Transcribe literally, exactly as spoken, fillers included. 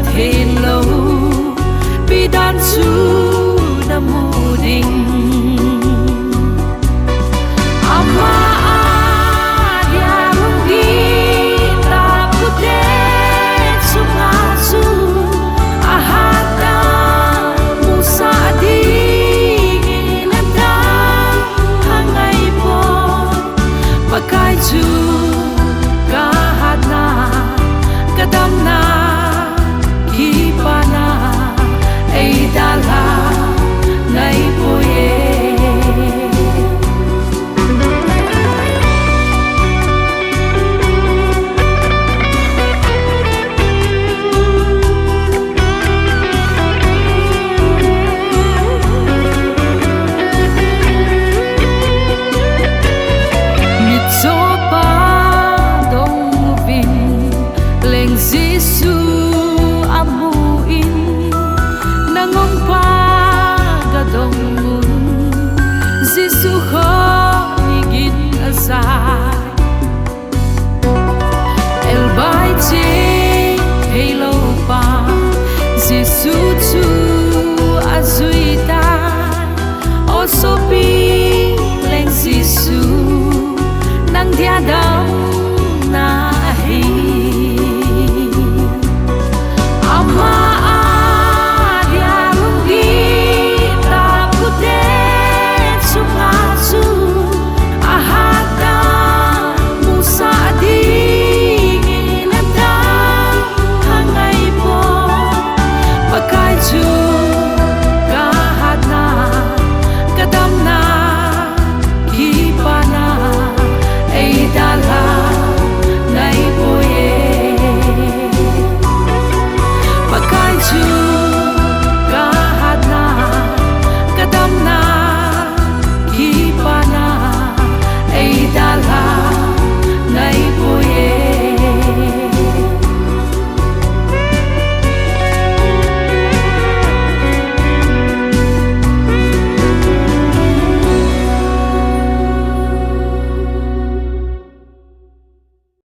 thei lo pi dan chu na mu ding. Ama â dia hung di ta pute chung ah chu a hat a musa dingin a dam a ngai pua. Pakai chu ka hatna, ka damna, kipana ei dal a ngai pui e. Mitchawpa dong uvin leng Jesu a mu in, nangawngpa ka dong un, Jesu kha